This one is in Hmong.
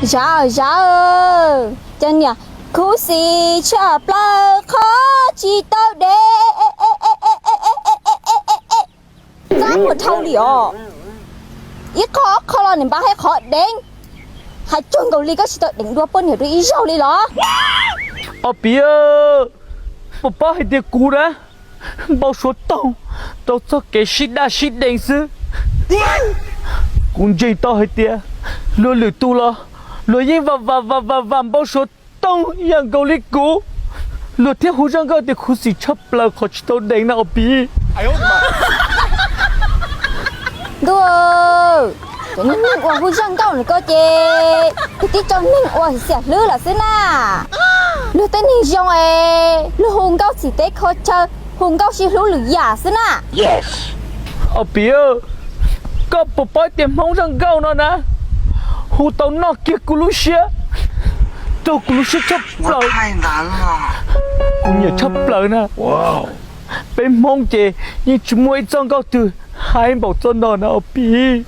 Zav zav, cov niam khuv xim tshaj plaws qhov tsis tau deev. Txaj muag dhau li os. Ib qho ob qho los niam npab hais qhov deev. Hais cuag nkaus li koj tsis tau deev dua poj niam dua ib zaug li los? Ob pib, puas paub hais tias kuv na, npau suav toog rau txoj kev sib daj sib deev xwb. Kuv ntseeg tau hais tias luag lwm tus los luag yeej vam vam vam vam vam npau suav toog ib yam nkaus li kuv, luag thiaj hu zaj nkauj tias khuv xim tshaj plaws qhov tsis tau deev na ob pib. Ntuj, cov neeg ua hu zaj nkauj no koj ces twb tib co neeg ua xiam hlwb lawm xwb na. Luag tej neeg zoo es luag hu nkauj txhim teb kho chaw, hu nkauj sib hlub lwm yam xwb na. Ob pib, koj puas paub tias Hmoob zaj nkauj no na hu tau noj kiag kuv lub siab, raug kuv lub siab tshaj plaws. Kuv nyiam tshaj plaws na. Peb Hmoob ces yeej tsis muaj ib txoj nkauj twg haib npaum txoj no na ob pib.